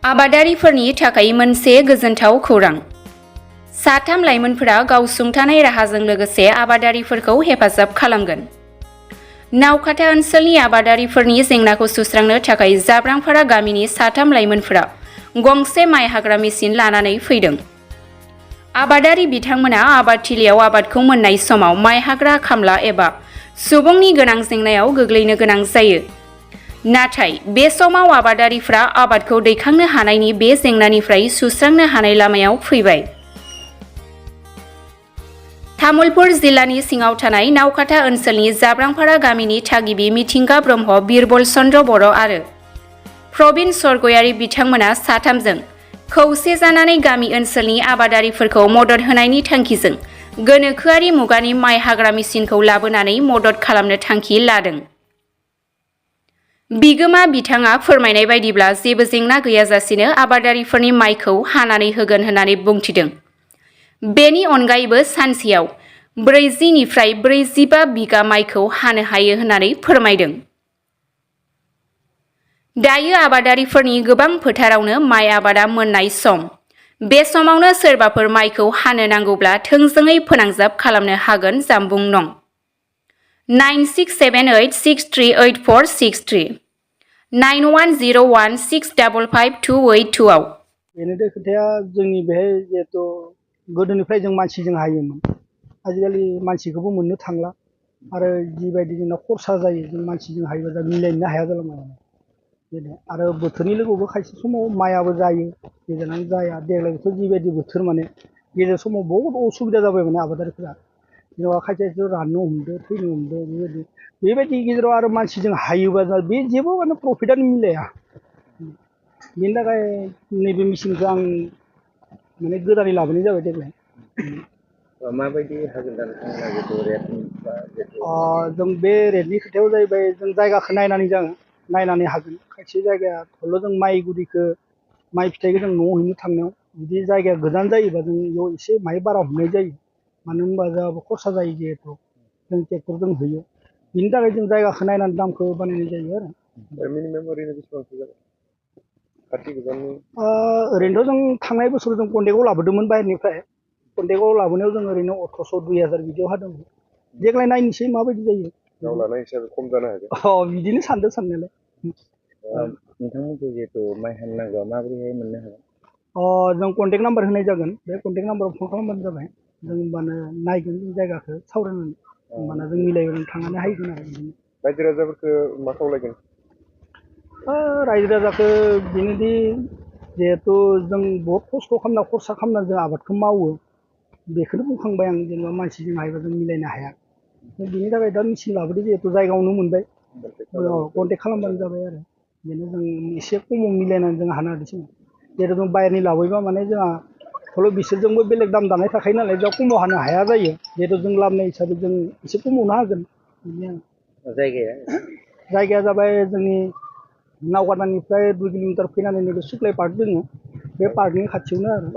आबादारिफोरनि थाखाय मोनसे गोजोनथाव खौरां। साथाम लाइमोनफोरा गावसुंथानाय राहाजों लोगोसे आबादारिफोरखौ हेफाजाब खालामगोन। नावकाटा ओनसोलनि आबादारिफोरनि जेंनाखौ सुस्रांनो थाखाय जाब्रांपारा गामिनि साथाम लाइमोनफोरा गंसे माइ हाग्रा मेसिन लानानै फैदों। आबादारि बिथांमोना आबादथिलियाव आबादखौ मोननाय समाव माइ हाग्रा खामला एबा सुबुंनि गोनां जेंनायाव गोग्लैनो गोनां जायो। नाथाय बे समाव आबादारिफ्रा आबादखौ दैखांनो हानायनि बे जेंनानिफ्राय सुस्रांनो हानाय लामायाव फैबाय। तामुलपुर जिल्लानि सिङाव थानाय नावकाटा ओनसोलनि जाब्रांपारा गामिनि थागिबि मिथिंगा ब्रह्म, बिरबल चन्द्र बर' आरो प्रबिन सरगयारि बिथांमोना साथामजों खौसे जानानै गामि ओनसोलनि आबादारिफोरखौ मदद होनायनि थांखिजों गोनोखोआरि मुगानि माइ हाग्रा मेसिनखौ लाबोनानै मदद खालामनो थांखि लादों। बिगोमा बिथाङा फोरमायनाय बायदिब्ला जेबो जेंना गैयाजासेनो आबादारिफोरनि माइखौ हानानै होगोन होननानै बुंथिदों। बेनि अनगायैबो सानसेयाव 40 निफ्राय 45 बिगा माइखौ हानो हायो होननानै फोरमायदों। दायो आबादारिफोरनि गोबां फोथारावनो माइ आबादा मोननाय सम। बे समावनो सोरबाफोर माइखौ हानो नांगौब्ला थोंजोङै फोनांजाब खालामनो हागोन। जानबुं नं 9678638463 9101655282 आव। बेनो खोथाया जोंनि बेहाय जिहेतु गोदोनिफ्राय जों मानसिजों हायोमोन, आजिखालि मानसिखौबो मोननो थांला आरो जिबायदि जोंना खरसा जायो जों मानसिजों हायोबा दा मिलायनो हाया जालांबाय। बेनो आरो बोथोरनि लोगोआवबो खायसे समाव माइआबो जायो, गेजेरानो जाया। देग्लायथ' जिबायदि बोथोर माने गेजेर समाव बहुद असुबिदा जाबाय माने आबादारिफोरा, जेनेबा खायसे राननो हमदो, थैनो हमदो। बेबायदि गेजेराव आरो मानसिजों हायोबा बे जेबो माने प्रफिटआनो मिलाया। बेनि थाखाय नैबे मेचिनखौ आं माने गोदानै लाबोनाय जाबाय देग्लाय। माबायदि हागोन दा नोंथांमोना जितु रेट जों बे रेटनि खोथायाव जाहैबाय जों जायगाखौ नायनानै हागोन। खायसे जायगाया थेवल' जों माइ गुदिखौ माइ फिथाइखौ जों न'आव हैनो थांनायाव जुदि जायगाया गोजान जायोबा जों बेयाव एसे माइ बारा हमनाय जायो। मानो होनबा जोंहाबो खरसा जायो, जिहेतु जों ट्रेक्टरजों होयो। बिनि थाखाय जों जायगाखौ नायनानै दामखौ बानायनाय जायो आरो। मिनिमाम ओरैनो बेसेबांसो जागोन खाथि गोजाननि? ओरैनोथ' जों थांनाय बोसोर जों कन्टेक्टआव लाबोदोंमोन बाहेरनिफ्राय। कन्टेक्टआव लाबोनायाव जों ओरैनो 1800 2000 बिदियाव हादोंमोन। देग्लाय नायनोसै माबायदि जायो। गाव लानाय हिसाबै खम जानो हागौ। बिदिनो सानदों साननायालाय। नोंथांमोनखौ जिहेतु माइ हानो नांगौआ माबोरैहाय मोननो हागोन? जों कन्टेक्ट नाम्बार होनाय जागोन। बे कन्टेक्ट नाम्बाराव फन खालामबानो जाबाय। जों होमबानो नायगोन जों जायगाखौ सावरायनानै, होमबाना जों मिलायगोन, थांनानै हायगोन आरो बिदिनो। रायजो राजाफोरखौ मा खावलायगोन? रायजो राजाखौ बेनोदि जिहेथु जों बहुद खस्थ' खालामना खरसा खालामना जों आबादखौ मावो, बेखौनो बुंखांबाय आं। जेनेबा मानसिजों हायोबा जों मिलायनो हाया। बिनि थाखाय दा मेचिन लाबोदो, जिहेतु जायगायावनो मोनबाय, कन्टेक्ट खालामबानो जाबाय आरो। बेनो जों एसे खमाव मिलायनानै जों हानो हादोंसै। जिहेतु जों बाहेरनि लाबोयोबा माने जोंहा थेवल' बिसोरजोंबो बेलेग दाम दानाय थाखायो नालाय, जों खमाव हानो हाया जायो। जिहेतु जों लाबोनाय हिसाबै जों एसे खमावनो हागोन। बिदि आरो जायगाया जाबाय जोंनि नावकाटानिफ्राय 2 किल'मिटार फैनानै नैबे सुक्लाय पार्क दङ, बे पार्कनि खाथियावनो आरो।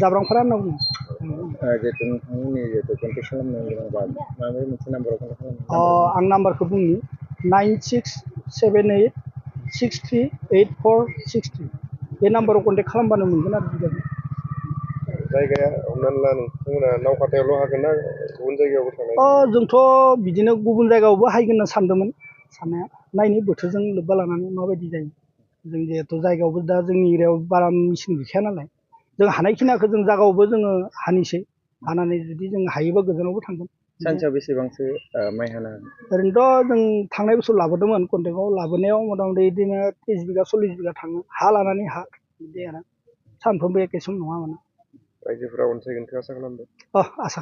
जाब्रांपारा होनना बुङो। जिहेतु नोंथांमोननि जिहेतु कन्टेक्ट खालामनो गोनांबा माबे मोनसे नाम्बाराव कन्टेक्ट खालामनो? आं नाम्बारखौ बुंनि 9678638463 बे नाम्बाराव कन्टेक्ट खालामबानो मोनगोन आरो। जायगाया हमनानै ला नोंथांमोना नावकाटायावल' हागोन ना गुबुन जायगायावबो थांनाय? जोंथ' बिदिनो गुबुन जायगायावबो हायगोन होनना सानदोंमोन साननाया। नायनि बोथोरजों लोब्बा लानानै माबायदि जायो। जों जिहेतु जायगायावबो दा जोंनि एरियायाव बारा मेचिन गैखाया नालाय, जों हानायखिनिखौ जों जायगायावबो जोङो हानोसै। हानानै जुदि जों हायोबा गोजानावबो थांगोन। सानसेयाव बेसेबांसो माइ हानो हागोन? ओरैनोथ' जों थांनाय बोसोर लाबोदोंमोन, कन्टेक्टआव लाबोनायाव मथा मथि बिदिनो 30 बिगा 40 बिगा थाङो। हा लानानै हा बिदि आरो। सानफ्रोमबो एखे सम नङा माने। रायजोफोरा अनसायगोनखौ आसा खालामदों? आसा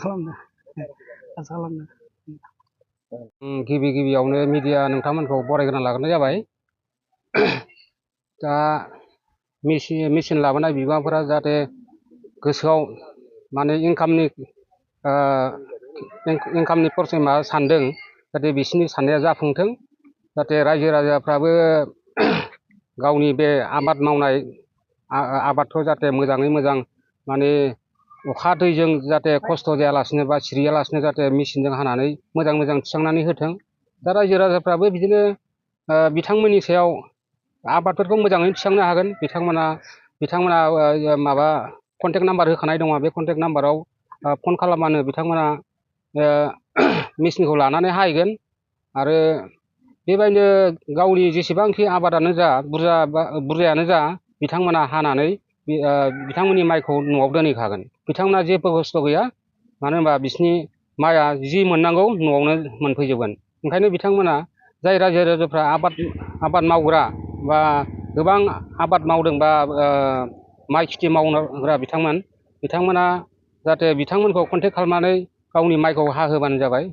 खालामदों। गिबियावनो मिडिया नोंथांमोनखौ बरायग्रोना लाग्रोनाय जाबाय। दा मेचिन लाबोनाय बिगोमाफोरा जाहाथे गोसोआव माने इनकामनि फारसे मा सानदों, जाहाथे बिसोरनि साननाया जाफुंथों। जाहाथे रायजो राजाफ्राबो गावनि बे आबाद मावनाय आबादखौ जाहाथे मोजाङै मोजां माने अखा दैजों जाहाथे खस्थ' जायालासिनो बा सिरियालासिनो जाहाथे मेचिनजों हानानै मोजां थिखांनानै होथों। दा रायजो राजाफ्राबो बिदिनो बिथांमोननि सायाव आबादफोरखौ मोजाङै थिखांनो हागोन। बिथांमोना माबा कन्टेक्ट नाम्बार होखानाय दङ, बे कन्टेक्ट नाम्बाराव फन खालामबानो बिथांमोना मेचिनखौ लानानै हाहैगोन। आरो बेबायदिनो गावनि जेसेबांखि आबादानो जा बुरजायानो जा बिथांमोना हानानै बिथांमोननि माइखौ न'आव दोनहैखागोन। बिथांमोना जेबो खस्थ' गैया, मानो होनबा बिसिनि माइआ जि मोननांगौ न'आवनो मोनफैजोबगोन। ओंखायनो बिथांमोना जाय रायजो राजाफ्रा आबाद मावग्रा बा गोबां आबाद मावदों बा माइ खेथि मावग्रा बिथांमोना जाहाथे बिथांमोनखौ कन्टेक्ट खालामनानै गावनि माइखौ हाहोबानो जाबाय।